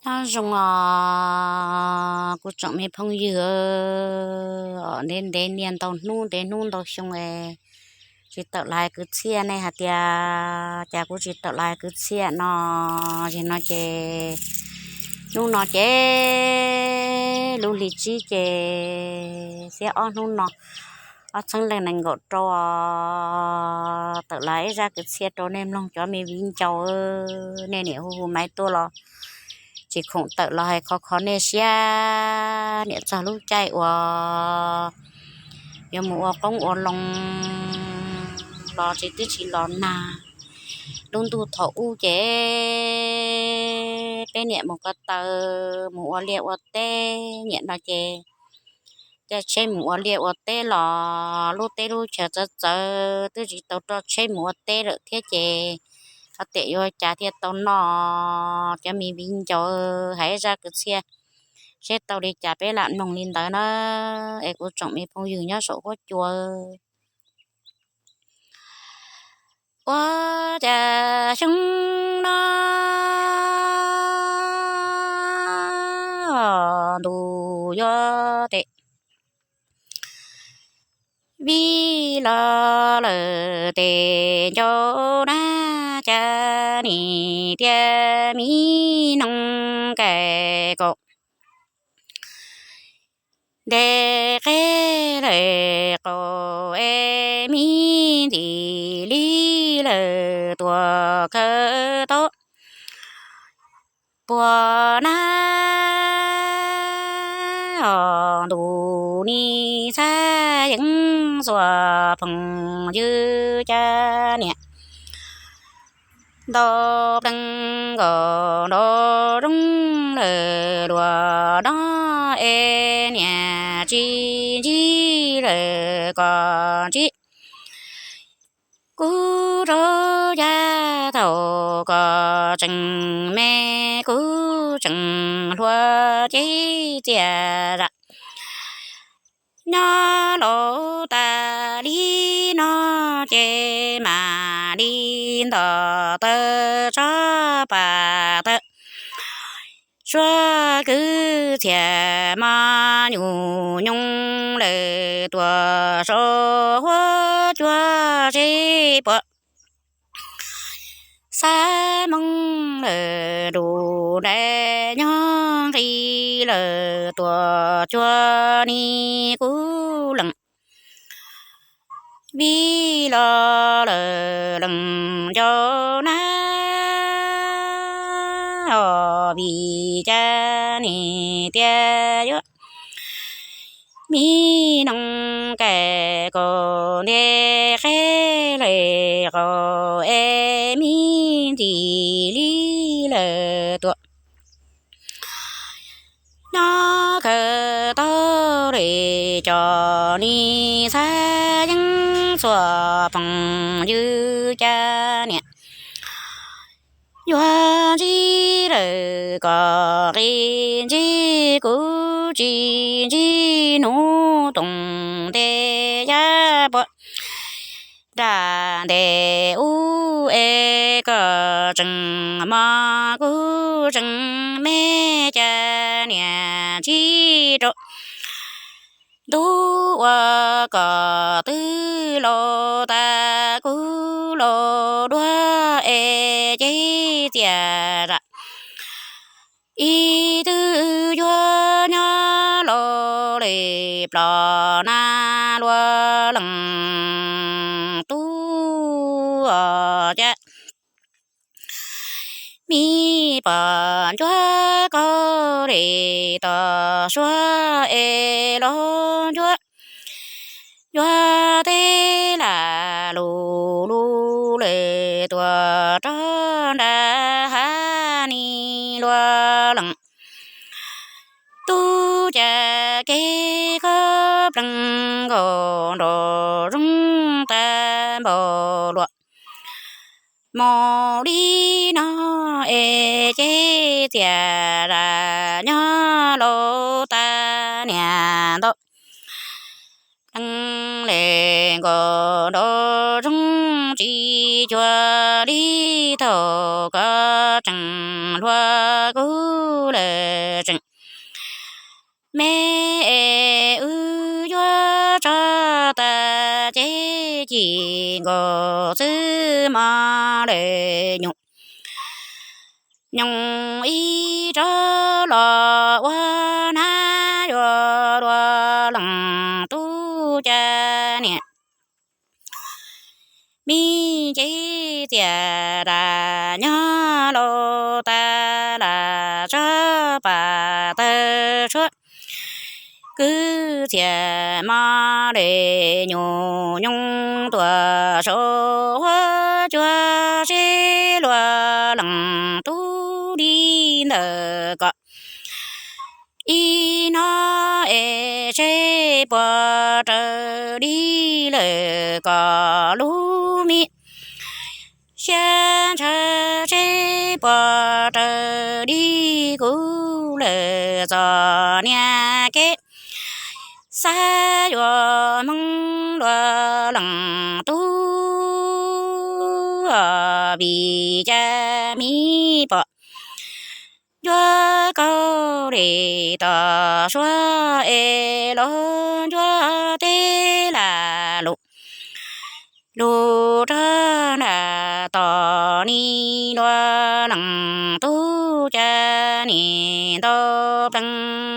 Nyob zoo os kuv tsoom me phooj ywg, ntev ntev niaj ntau hnub ntev hnub ntau xyoo es tsis tawm los hais kwv txhiaj. Nej hais tias cas kuv tsis tawm los hais kwv txhiaj no. Zim no ces hnub no ces lub hli tsib ces xiab ob hnub no, ob txhiab leej nees nkaum rau, tawm los ib zaj kwv txhiaj rau nej mloog cov me viv ncaus. Nej niam hu hu maiv tuaj los tsis khoom tawm los hais khov kho nej siab. Niam txog lub caij uas yuav mus ua qoob ua loo los tsis twb tsis los nag. Lub ntuj thaum ub ces peb niam mus ko taw, mus ua liaj ua teb, niam no ces caij tsheb mus ua liaj ua teb los lub teb lub chaw txawv txawv twb tsis tau roj tsheb mus ua teb lawm thiab ces ho tiam yuav cas thiaj tau noj. Cov me viv ncaus, hais zaj kwv txhiaj seb tau li cas peb lam mloog li ntawd na. Es kuv tsoom me phooj ywg nyob saum huab cua, ua cas xyoo no ntuj yuav tes vij los lawm tes ncau na, cas nim tias mi noog kais kaum nte qeb lawm qaum es mi ntxim li lawm tuam khaws tau puas na. Os ntuj ni txhab yeeb xuas phoom ywg cas niam ntau plees nkaus nraum zoov lawm luag no es niam tsis ntsib lawm kom ntsib kuv rau cas thaum kom tseem me kuv tseem hluas ces txias zam nyob laus tas li no ces mam li nto taw tsob pas taw suab kwv txhiaj mos nyuj nyoog lawm tuam saum huab cua seb puas xab moos lawm nrus nraim nyob nqis lawm tuam cua ni kuv lees vij los lawm lees ncau na. Os vij cas nim tias yuav mi noog kais kaum nte qeb lawm qaum es mi ntxim li lawm tuam nyob khaws tau li cov ni txhab yeeb xuas phoom ywg cas niam yuav ntsib lawm kom nqis ntsib kuv tsis ntsib hnub toom nte yab puas nram nte ub es kom tseem mos kuv tseem me cas niam tsis rau ntuj ua kom twb laus tas kuv laus dua es ces txias zam ib twb yuav nyob laus li plos na luag lees tub os cas mi pom ncuab kaus li tom suab es los ncuab yuav teb lam lus lus lawm tuam rov nram hav ni luag lees tub cas kev khaub plees nkaus nraum zoov tag npaum luaj mus li no es ces txias zam nyob laus tas niam ntau plees li nkaus nraum zoov tsis cuag li thaum koj tseem hluas kuv lawm tseem me es wb yuav tso tas ces cim nkaus xwb mog lawm nyuam. Nyoos ib rov los ua hnab yuav luag leej tub cas niam me nce txias tas nyob laus tas lam tsob pas tawg tshuab. Kwv txhiaj mos lawm nyuam nyoos tuaj saum huab cua seb luag leej tub li ntawm ko ib hnub es seb puas raws li lawm ko lub me siab ntshaw seb puas raws li kuv lawm txom nyem kev xav yuav hmoov luag leej tub vim cas me pom cuab kaug li tom suab es los cuab teb lam lus lus rog nram tom ni luag leej tub cas nim ntau plees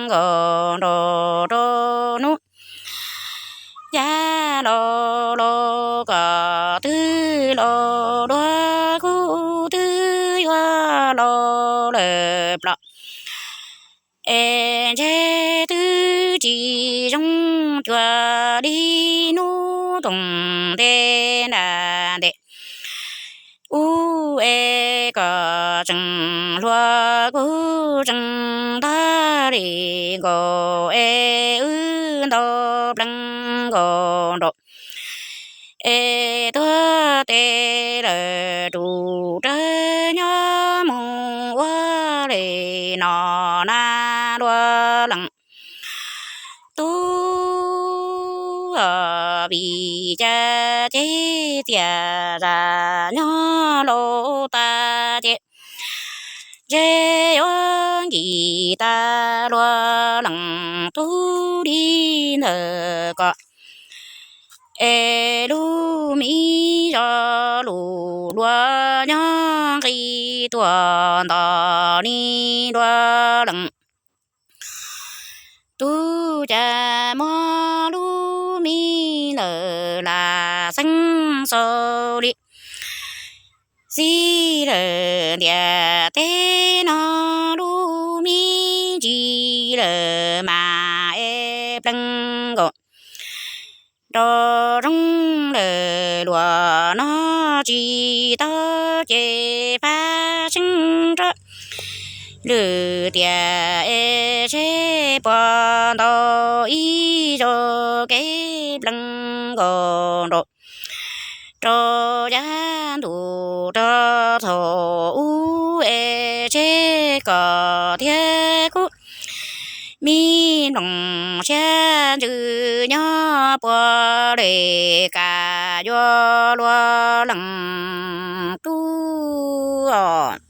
nkaus nraum rau hnub. Yaj laus laus kom twb laus dua kuv twb yuav laus lawm plom es ntshe twb tsis zoo cuag li hnub toom ntev nram ntej ub es kom tseem hluas kuv tseem ntag li nkaus es wb ntau plees nkaus nraum es tuag tes lawm rus rawg nyob mus ua li no na luag leej tub vim cas ces txiaj zam nyob laus tas ces ntshe yuav nkim tas luag leej tub li ntawm ko es lub me zos lus luag nyob nqis tuaj nto ni luag leej tub cas muab lub me lawm lam xeeb xaus li xij lawm ntiaj teb no lub me ntsis lawm mas es plees nkaus nraum zoov lawm luag no tsis tau ces fab seeb rov lwm tiam es seb puas ntau ib zaug kev plees nkaus nraum rau yav ntuj rau thaum ub es seb kom thiab kuv me nplooj siab ntsws nyob puas li kam yuav luag leej tub os.